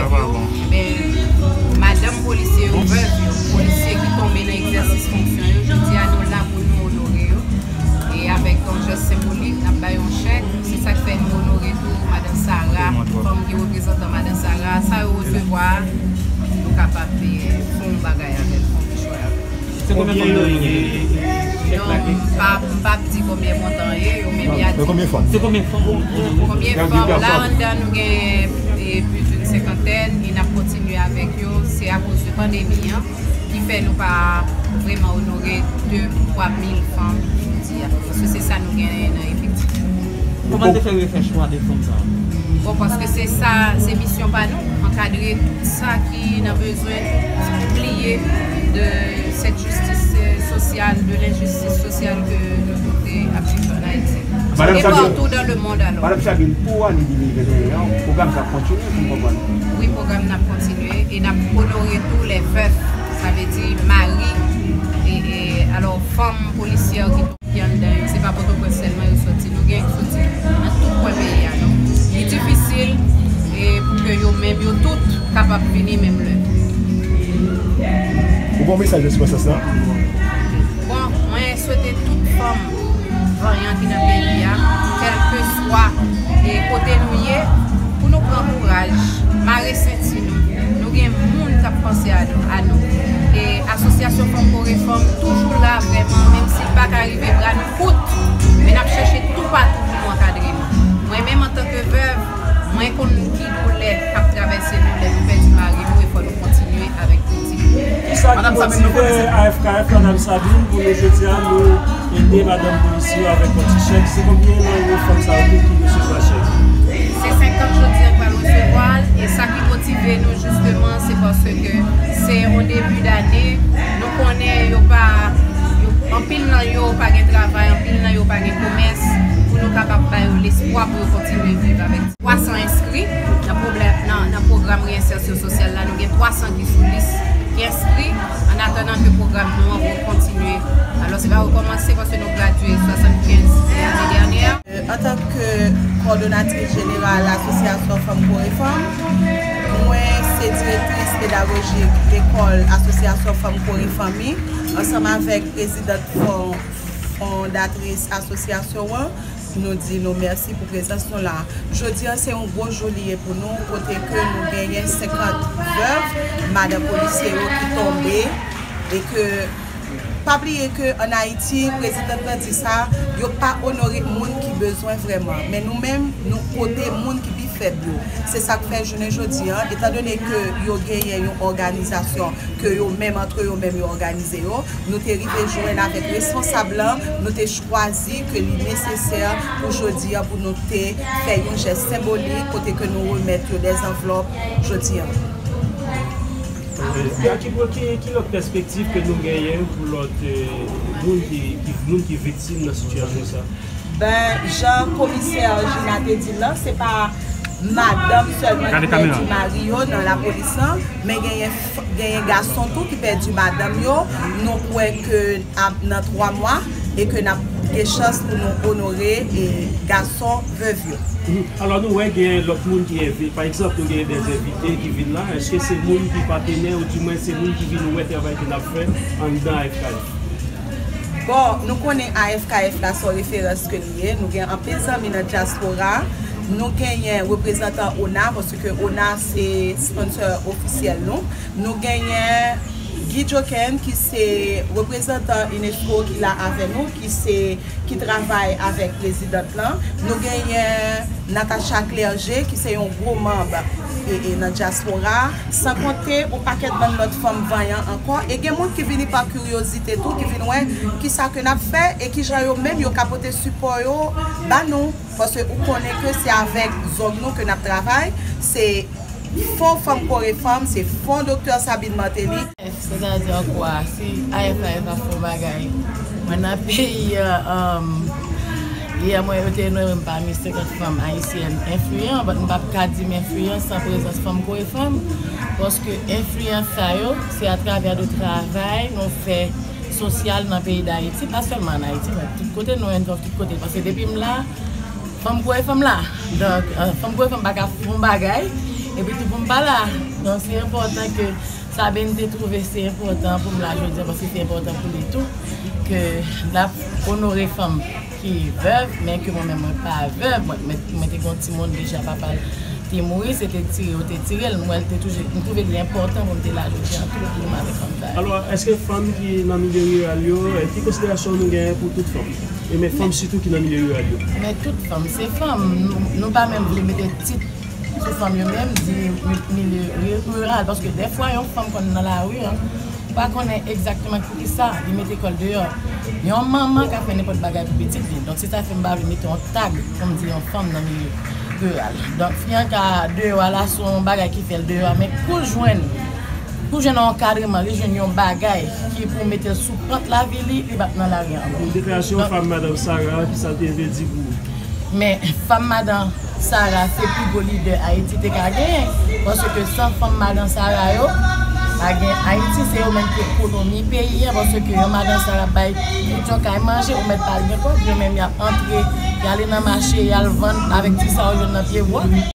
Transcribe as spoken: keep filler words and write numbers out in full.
Ebyen, madanm polisye yo, vèv yo, polisye ki tonbe nan egzèsis fonksyon yo, jodi a nou la pou nou onore yo. E avèk yon jès senbolik, n ap bay yon chèk. Se sa k fè nou onore tou madanm Sara, fanm ki reprezantan madanm Sara. Sa yo resevwa a, nou kapab fè yon bagay avè l, fè yon kichòy avè l. Se konbyen fanm yo ye? Non, m pa, m p ap di konbyen montan ye, yo menm y a di. Men konbyen fanm? Se konbyen fanm? Konbyen fanm? La anndan nou gen e, plis d'une cinquantaine, e n ap kontinye avèk yo. Se akoz de pandemi an ki fè nou pa vrèman onore de, twa mil fanm jodi a. Paske se sa nou genyen nan efektif. Kòman te fè yo fè chwa de fanm sa a? Bon, paske se sa, se misyon pa nou, ankadre tout sa ki nan bezwen pliye de cette justice, euh, sociale, de l'injustice sociale que nou tout ap viv an Ayiti. Madanm Sabine, partout dans le monde, alors. Madanm Sabine, pou ane de mil venteyen an, pwogram sa ap kontinye, pou m konprann. Wi, pwogram nan ap kontinye e n ap onore tou lè vèv, sa vle di mari, e, e, alò, fanm polisyè ki, ki anndan yo, se pa Pòtoprens sèlman yo soti, nou gen ki soti nan tout kwen peyi a. Donk, li difisil e pou ke yo menm, yo tout kapab vini menm lè. Ou gen yon mesaj nan sèns sa? Bon, mwen swete tout fanm vanyan ki nan peyi a, kèlkeswa, e, kote nou ye, pou nou pran kouraj, mare senti nou. Nou gen moun k ap panse a nou, a nou. E Asosyasyon Fanm Kore Fanm toujou la vrèman, menm si l pa ka rive bra nou kout, men n ap chèche toupatou pou nou ankadre nou. Mwen menm, antanke vèv, mwen konn ki doulè k ap travèse nou lè nou pèdi mari nou e fò nou kontinye avèk pitit. Kisa ki motive A F K F, Madanm Sabine, pou nou jodi a, nou ede madanm polisye yo avèk yon ti chèk? Se konbyen nan yo fanm sa yo tou ki resevwa chèk? Se senkant jodi a k pral resevwa l, e sa ki motive nou jisteman, se paske se yon debi dane, nou konnen yo pa, yo, anpil nan yo pa gen travay, anpil nan yo pa gen komès, pou nou kapab ba yo lespwa pou yo kontinye viv avèk. Twa san enskri nan pwoblèm, nan, nan pwogram reyensèsyon sosyal la. Nou gen twa san ki sou lis ki enskri, an atandan ke pwogram nou an kontinye. Alò, se pa rekòmanse paske nou gradye swasannkenz ane dènyè. Euh, antanke kòdonatris jeneral Asosyasyon Fanm Kore Fanm, mwen se direktris pedagojik lekòl Asosyasyon Fanm Kore Fanmi, ansanm avèk prezidant fon-, fondatris asosyasyon an. Nou di nou mèsi pou prezans nou la. Jodi a, se yon gwo jou li ye pou nou, kote ke nou genyen senkant vèv, madan polisye yo ki tonbe, e ke, pa bliye ke ann Ayiti, prezidan nan di sa, yo pa onore moun ki bezwen vrèman. Men nou menm, nou kote moun ki pi fèb yo. Se sa k fè jounen jodi a, etandone ke yo genyen yon òganizasyon ke yo menm, antre yo menm, yo òganize yo, nou te rive jwenn avèk responsab lan, nou te chwazi ke li nesesè pou jodi a, pou nou te fè yon jès senbolik, kote ke nou remèt yo dè zanvlòp jodi a. Ki, ki, ki, ki lòt pèspektiv ke nou genyen pou lòt, eh, moun ki, ki, moun ki viktim nan sitiyasyon sa? Ben, jan komisè Gina te di l lan, se pa madanm sèlman ki pèdi mari yo nan lapolis lan, men genyen f-, genyen gason tou ki pèdi madanm yo. Nou kwè ke ap, nan twa mwa, e ke n ap gen chans pou nou onore, e, gason vèv yo. Mhm. Alò, nou wè gen lòt moun ki envi-, pa egzanp, nou gen dè envite ki vin la. Èske se moun ki patenè, oudimwen se moun ki vin wè travay ke n ap fè anndan A F K F? Bon, nou konnen A F K F la se yon referans ke li ye. Nou gen anpil zanmi nan dyaspora. Nou genyen reprezantan ona, paske ona se sponsor ofisyèl nou. Nou genyen Guy Joken, ki se reprezantan unesco ki la avè nou, ki se, ki travay avèk prezidant lan. Nou genyen Natacha Clergé, ki se yon gwo manm, e, e, nan dyaspora, san konte yon pakèt bann lòt fanm vanyan ankò. E gen moun ki vini pa kiryozite tou, ki vin wè kisa ke n ap fè e kijan yo menm yo ka pote sipò yo ba nou. Paske ou konnen ke se avèk zòg nou ke n ap travay. Se fon Fanm Kore Fanm, se fon Doktè Sabine Martelly. Sètadi ankò a, si A F K F ap fè yon bagay, mwen nan peyi a, um, yè mwen yo te nonmen m pami senkant fanm ayisyèn enfliyan, but m p ap ka di m enfliyan san prezans Fanm Kore Fanm, paske enfliyans sa yo, se atravè de travay nou fè sosyal nan peyi Dayiti, pa sèlman ann Ayiti, men tout kote, nou envolve tout kote, paske depi m la, Fanm Kore Fanm la. Donk, euh, Fanm Kore Fanm pa ka fè yon bagay Epi tou pou m pa la. Donk, se enpòtan ke Sabine te twouve se enpòtan pou m la jodi a, paske se enpòtan pou li tou, ke l ap onore fanm ki vèv, men ke mwen menm mwen pa vèv, mwen, mwen, mwen te gen yon timoun deja, papa l te mouri, se te tire yo te tire l, mwen l te toujou, m twouve li enpòtan pou m te la jodi a tou, pou m avèk fanm sa yo. Alò, èske fanm ki nan milye riral yo, eh, ki konsiderasyon nou genyen pou tout fanm? E men fanm sitou ki nan milye riral yo. Men tout fanm, se fanm, nou, nou pa menm vle mete tit sou fanm yo menm, di mi- milye ri- riral, paske dèfwa yon fanm konn nan lari an, ou pa konnen egzakteman poukisa li mete kò l deyò. Yon manman ka fè nenpòt bagay pou pitit li. Donk, se sa fè m pa vle mete yon tag pou m di yon fanm nan milye riral. Donk, fi an ka deyò a la, se yon bagay ki fè l deyò a, men kou l jwenn, kou l jwenn yon ankadreman, li jwenn yon bagay ki pou mete l sou pant lavi li, li p ap nan lari an ankò. Deklarasyon fanm madanm Sarah, ki sa l te vle di pou ou? Men fanm madan Sarah se pi gwo lidè Ayiti te ka genyen, paske san fanm madan Sarah yo, pa gen Ayiti, se yo menm ki ekonomi peyi a, paske yon madan Sarah bay tout yon kay manje, ou mèt pa gen kòb, yo menm y ap antre, y ale nan mache, y al vann avèk ti sa yo jwenn nan pye bwa.